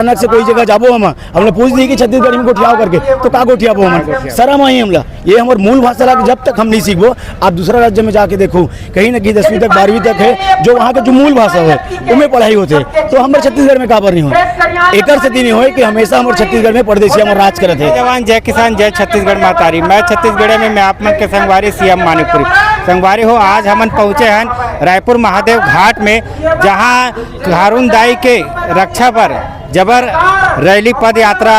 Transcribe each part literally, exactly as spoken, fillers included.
अचानक से कोई जगह जाबो हम, हमने पूछ दी कि छत्तीसगढ़ी में गोठियाओ करके, तो का गोठियाबो हम? शर्म आई हमला। ये हमर मूल भाषा ला जब तक हम नहीं सीखबो, आप दूसरा राज्य में जाके देखो, कहीं ना कहीं दसवीं तक, बारहवीं तक है, जो वहाँ के जो मूल भाषा है, उमें पढ़ाई होते, तो हमर छत्तीसगढ़ में काबर नहीं हो? एकर सेती नहीं होए कि हमेशा हमर छत्तीसगढ़ में परदेसिया हमर राज करत है। जवान, जय किसान, जय छत्तीसगढ़ महतारी। मैं छत्तीसगढ़ में, मैं आप मन के संगवारी सीएम मानिकपुरी। संगवारी हो, आज हमन पहुँचे हन रायपुर महादेव घाट में, जहाँ हारून दाई के रक्षा बर जबर रैली पद यात्रा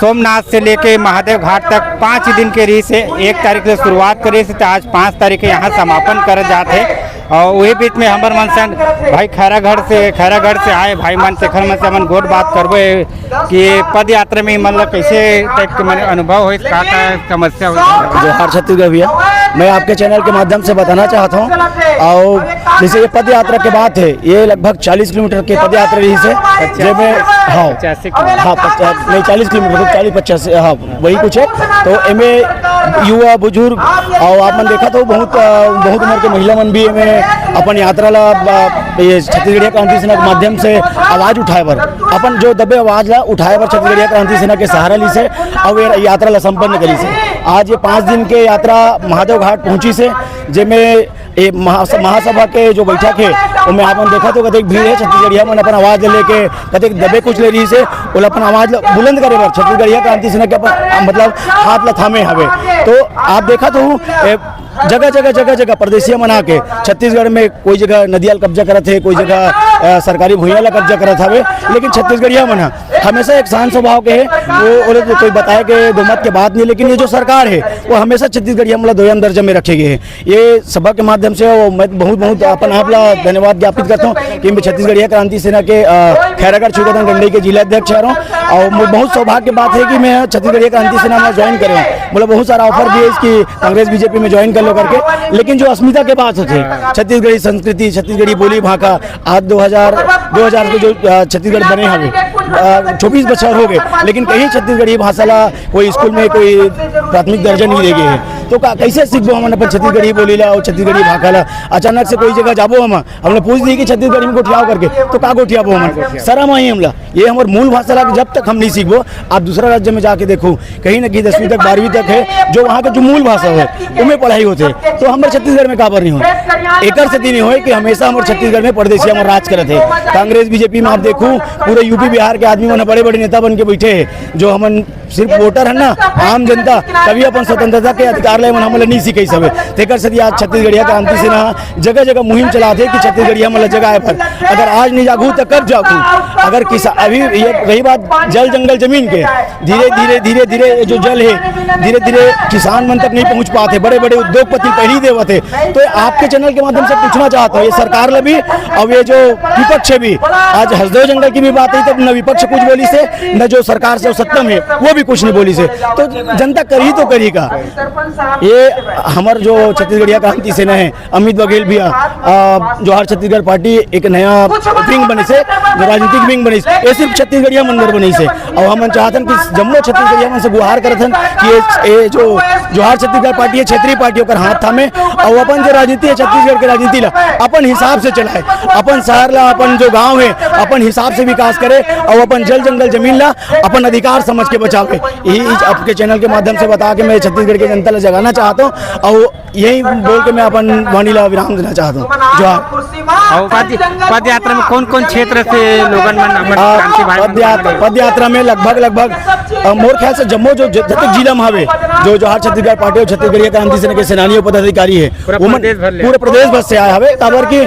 सोमनाथ से लेके महादेव घाट तक पाँच दिन के रहिस हे। एक तारीख से शुरुआत करे से, तो आज पाँच तारीख के यहाँ समापन कर जात हे। और वही बीच में हमर मन संग भाई खैरागढ़ से, खैरागढ़ से आए भाई मन, तेखर मन से हमन गोठ बात करबो कि पद यात्रा में मतलब कैसे टाइप के मन अनुभव होइस, का का समस्या होइस। जोहार छत्तीसगढ़ भैया, मैं आपके चैनल के माध्यम से बताना चाहता हूँ, और जैसे ये पद यात्रा के बात है, ये लगभग चालीस किलोमीटर के पद यात्रा रहिस हे, जेमे, हाँ, पचासी किलोमीटर। हाँ, पचास नहीं, चालीस किलोमीटर, तो चालीस पचास, हाँ, वही कुछ है। तो एमे युवा, बुजुर्ग और आप मन देखा तो बहुत, अ, बहुत उम्र के महिला मन भी एमे अपन यात्रा ला, अ, ये छत्तीसगढ़िया क्रांति सेना के माध्यम से आवाज उठाए बर, अपन जो दबे आवाज ला उठाए बर छत्तीसगढ़िया क्रांति सेना के सहारा लीस हे और ये यात्रा ला संपन्न करिस हे। आज ये पाँच दिन के यात्रा महादेव घाट पहुंचिस हे, जेमे ए महा-, महासभा के जो बैठक हे, ओमे आप मन देखत हो, कतेक भीड़ हे, छत्तीसगढ़िया मन अपन आवाज लेके कतेक दबे कुचले रहिस हे, ओला अपन आवाज ल बुलंद करे बर छत्तीसगढ़िया क्रांति सेना के अपन, मतलब, हाथ ल थामे हवे। तो आप देखत हो, ए, जगह, जगह, जगह, जगह परदेसिया मन आके छत्तीसगढ़ में कोई जगह नदिया ल कब्जा करत हे, कोई जगह, अ, सरकारी भुइयां ल कब्जा करत हवे, लेकिन छत्तीसगढ़िया मन ह हमेशा एक शांत स्वभाव के हे। वो, ओले तो कोई बताए के दो मत के बात नहीं, लेकिन ये जो सरकार हे, वो हमेशा छत्तीसगढ़िया मन ल दोयम दर्जा में रखे गे हे। ये सभा के माध्यम से वो मैं बहुत, बहुत अपन आप ला धन्यवाद ज्ञापित करता हूँ कि मैं छत्तीसगढ़िया क्रांति सेना के, अ, खैरागढ़ छुईखदन गंडई के जिला अध्यक्ष हरौं और मो-, बहुत सौभाग्य बात है कि मैं छत्तीसगढ़िया क्रांति सेना में ज्वाइन करे हूँ। मोला बहुत सारा ऑफर दिए इसकी कांग्रेस बीजेपी में ज्वाइन कर लो करके, लेकिन जो अस्मिता के बात होते, छत्तीसगढ़ी संस्कृति, छत्तीसगढ़ी बोली भाखा, आज दो हज़ार, दो हज़ार के जो, अ, छत्तीसगढ़ बने हवे, अ, चौबीस बछर हो गए, लेकिन कहीं छत्तीसगढ़ी भाषा ला कोई स्कूल में कोई प्राथमिक दर्जा नहीं दे गए हे। तो का, कैसे सीखबो हमन अपन छत्तीसगढ़ी बोली ला और छत्तीसगढ़ी भाखा ला? अचानक से कोई जगह जाबो हम, हमने पूछ दी कि छत्तीसगढ़ी में गोठियाओ करके, तो का गोठियाबो हमन? शर्म आई हमला। ये हमर मूल भाषा ला जब तक हम नहीं सीखबो, आप दूसरा राज्य में जाके देखो, कहीं ना कहीं दसवीं तक, बारहवीं तक है, जो वहाँ के जो मूल भाषा है, उमें पढ़ाई होते, तो हमर छत्तीसगढ़ में काबर नहीं हो? एकर सेती नहीं होए कि हमेशा हमर छत्तीसगढ़ में परदेसिया हमर राज करत है। कांग्रेस बीजेपी में आप देखो, पूरे यूपी बिहार के आदमी मन बड़े-बड़े नेता बन के बैठे हैं, जो हमन सिर्फ वोटर है ना, आम जनता, तभी अपन स्वतंत्रता के अधिकार ले मन हमन ला नहीं सिखाई सबे। तेकर सेती आज छत्तीसगढ़िया क्रांति सेना जगह-जगह मुहिम चलाथे कि छत्तीसगढ़िया मन ला जगाए बर। अगर आज नहीं जागू, त कब जागू? अगर किसा-, अभी ये रही बात जल, जंगल, जमीन के, धीरे, धीरे, धीरे, धीरे ये जो जल है, धीरे, धीरे किसान मन तक नहीं पहुंच पाते, बड़े, बड़े उद्योगपति पहली देवत है। तो आपके चैनल के माध्यम से पूछना चाहता हूँ, ये सरकार ला भी और ये जो विपक्ष है भी, आज हसदेव जंगल की भी बात है, तब न विपक्ष कुछ बोली से, न जो सरकार से सत्ता में वो भी कुछ नहीं बोली से, तो जनता करी तो करी का? ये हमर जो छत्तीसगढ़िया क्रांति सेना है, अमित बघेल भैया, अ, जोहार छत्तीसगढ़ पार्टी एक नया विंग बनिस हे, जो राजनीतिक विंग बनिस हे, ये सिर्फ छत्तीसगढ़िया मन बर बनिस हे। और हमन चाहथन कि जम्मो छत्तीसगढ़िया मन से गुहार करथन कि ये, ये जो जोहार छत्तीसगढ़ पार्टी है, क्षेत्रीय पार्टी, ओकर हाथ थामे, और अपन जो राजनीति है, छत्तीसगढ़ के राजनीति ला अपन हिसाब से चलाए, अपन शहर ला, अपन जो गांव है, अपन हिसाब से विकास करे, और अपन जल, जंगल, जमीन ला अपन अधिकार समझ के बचावे। यही इस आपके चैनल के माध्यम से बता के मैं छत्तीसगढ़ के जनता ला जगाना चाहता हूँ, और यही बोल के मैं अपन वाणी ला विराम देना चाहता हूँ। जोहार। और पद, पद यात्रा में कौन कौन क्षेत्र से लोगन मन अपन आ, क्रांति भाई पद यात्रा, पद यात्रा में लगभग, लगभग, अ, मोर ख्याल से जम्मो जो ज-, जतेक जिला में हवे, जो जोहार छत्तीसगढ़ पार्टी और छत्तीसगढ़िया क्रांति सेना के सेनानी और पदाधिकारी है, पूरा वो मन प्रदेश भर ले। पूरे प्रदेश भर से आए हवे, काबर कि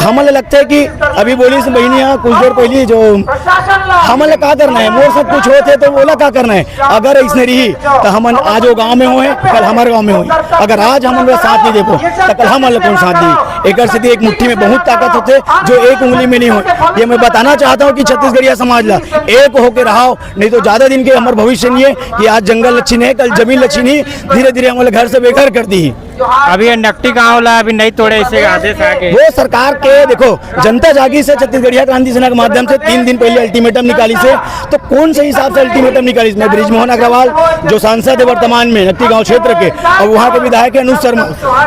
हमन ला लगता है कि अभी बोली से बहिनी हा कुछ देर पहली जो हमन ला का करना है, मोर सब कुछ होते तो ओला का करना है। अगर इसने रही तो हमन आज वो गांव में होए, कल हमारे गांव में होए। अगर आज हमन ला साथ नहीं देबो, तो कल हमन ला कौन साथ दी? एकर सेती एक मुट्ठी में बहुत ताकत होते, जो एक उंगली में नहीं होए। ये मैं बताना चाहता हूँ कि छत्तीसगढ़िया समाज ला एक होके रहो, नहीं तो ज्यादा दिन के हमर भविष्य नहीं है कि आज जंगल लच्छी नहीं है, कल जमीन लच्छी नहीं, धीरे-धीरे हमन ला घर से बेघर कर दी। अभी ये नकटी गांव ला अभी नहीं तोड़े, ऐसे आदेश आ गए। वो सरकार के, देखो, जनता जागी से छत्तीसगढ़िया क्रांति सेना के माध्यम से तीन दिन पहले अल्टीमेटम निकाली से, तो कौन से हिसाब से अल्टीमेटम निकाली? इसमें बृजमोहन अग्रवाल, जो सांसद है वर्तमान में नकटी गांव क्षेत्र के, और वहाँ के विधायक है अनुज शर्मा,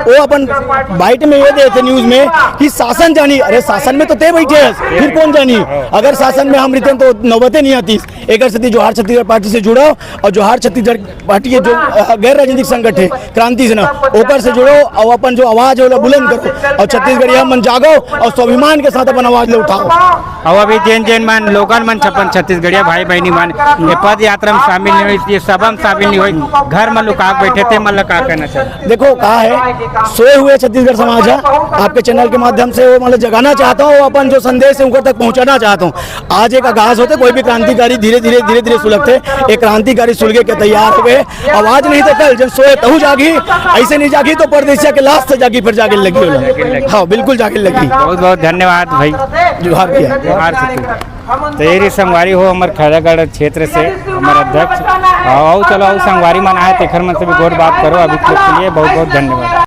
वो अपन बाइट में ये देते न्यूज में कि शासन जानी। अरे, शासन में तो ते बैठे हैं, फिर कौन जानी? अगर शासन में हम रहते तो नौबते नहीं आती। एक सेती जोहार छत्तीसगढ़ पार्टी से जुड़ो, और जोहार छत्तीसगढ़ पार्टी के जो, अ, गैर राजनीतिक संगठन है, क्रांति सेना, ओकर से जुड़ो और अपन जो आवाज है, ओला बुलंद करो और छत्तीसगढ़िया मन जागो और स्वाभिमान के साथ अपन आवाज ले उठाओ। और अभी जेन जेन मन, लोगन मन, छप्पन छत्तीसगढ़िया भाई बहनी मन, ये पद यात्रा में शामिल नहीं हुई, ये सभा में शामिल नहीं हुई, घर में लुका के बैठे थे, मन ला का कहना चाहिए? देखो, का है, सोए हुए छत्तीसगढ़ समाज है, आपके चैनल के माध्यम से वो मतलब जगाना चाहता हूँ, अपन जो संदेश है उनको तक पहुँचाना चाहता हूँ। आज एक आगाज होते, कोई भी क्रांतिकारी धीरे धीरे, धीरे धीरे सुलगते, एक क्रांतिकारी सुलगे के तैयार हो गए। आवाज नहीं तो कल जब सोए तहु जागी, ऐसे नहीं जागी तो परदेसिया के लाश से जागी, फिर जागे लगी होला। हाँ, बिल्कुल जागे लगी। बहुत बहुत धन्यवाद भाई। जोहार भैया। जोहार छत्तीसगढ़। तो ये रही संगवारी हो हमर खैरागढ़ क्षेत्र से हमर अध्यक्ष। आओ चलो, आओ संगवारी मन आए, तेखर मन से भी गोठ बात करो। अभी के लिए बहुत बहुत धन्यवाद।